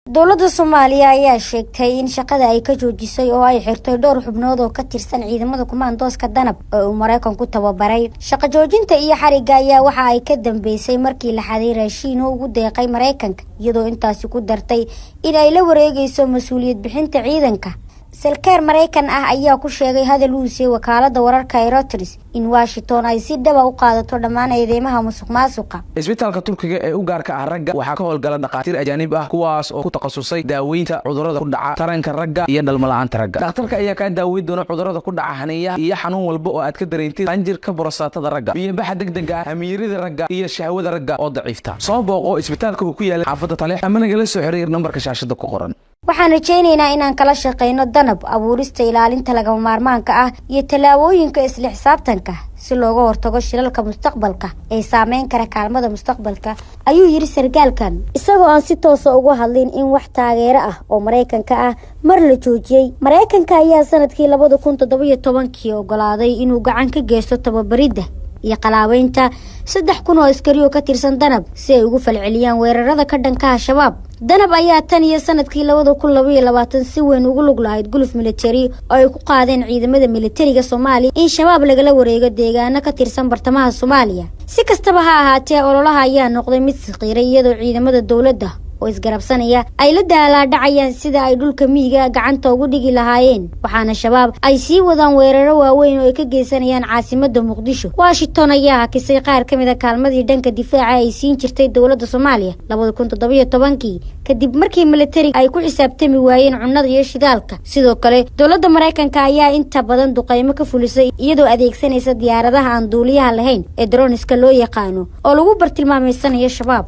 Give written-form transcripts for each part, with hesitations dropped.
Dowladda Soomaaliya ayaa sheegtay in shaqada ay ka joojisay oo ay xirtay dhowr xubnood oo ka tirsan ciidamada kumaandooska Danab oo uu Maraykanku tababaray. Shaqo joojinta iyo xarigga ayaa waxa ay ka dambeysay markii la xaday raashiin oo ugu deeqay Maraykanka, iyadoo intaasi ku dartay in ay la wareegeyso mas-uuliyad bixinta ciidanka. Sarkaal Maraykan ah ayaa ku sheegay hadal uu siiyey wakaalada wararka ee Reuters in Washington ay si dhaba u qaadato dhammaan eedeymaha musuq maasuqa. Isbitaalka Turkiga ee u gaarka ah ragga waxaa ka howlgala dhakhaatiir ajaanib ah, kuwaas oo ku takhasusay daaweynta cudurrada ku dhaca taranka ragga iyo dhalmala'aanta ragga. Dhakhtarka ayaa kaa daaweyn doona cudurrada ku dhaca haniyaha iyo xanuun walba oo aad ka dareentid qanjirka borosaatada ragga, biyobaxa degdega ah, hamiirida ragga iyo shahwada ragga oo daciifta. Soo booqo isbitaalka uu ku yaala xaafadda Taleex ama nagala soo xiriir nambarka shaashada ku qoran. Waxaan rajaynaynaa inaan kala shaqeyno Danab abuurista ilaalinta lagama maarmaanka ah iyo tallaabooyinka isla xisaabtanka si looga hortago shilalka mustaqbalka ee saameyn kara kaalmada mustaqbalka, ayuu yiri sarkaalkan, isagoo aan si toosa uga hadlin in wax taageero ah oo Maraykanka ah mar la joojiyey. Maraykanka ayaa sanadkii 2017-kii ogolaaday inuu gacan ka geysto tababaridda iyo qalaabeynta 3000 oo askari oo ka tirsan Danab si ay ugu falceliyaan weerarada ka dhanka Al-Shabaab. Danab ayaa tan iyo sanadkii 2022 si weyn ugu lug lahayd guluf militari oo ay ku qaadeen ciidamada militariga Soomaaliya in Shabaab lagala wareego deegaano ka tirsan bartamaha Soomaaliya. Si kastaba ha ahaatee, ololaha ayaa noqday mid saqiiray, iyadoo ciidamada dowladda oo isgarabsanaya ay la daalaadhacayaan sida ay dhulka miyiga gacanta ugu dhigi lahaayeen, waxaana Shabaab ay sii wadaan weeraro waaweyn oo ay ka geysanayaan caasimada Muqdisho. Washington ayaa hakisay qaar ka mid a kaalmadii dhanka difaaca ay siin jirtay dowladda Soomaaliya 2017-kii, kadib markii militariga ay ku xisaabtami waayeen cunnada iyo shidaalka. Sidoo kale, dowladda Maraykanka ayaa inta badan duqeymo ka fulisay iyadoo adeegsanaysa diyaaradaha aan duuliyaha lahayn ee drones-ka loo yaqaano oo lagu bartilmaameysanayo Shabaab.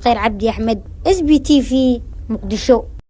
Kheyr Cabdi Axmed, SB TV, Muqdisho.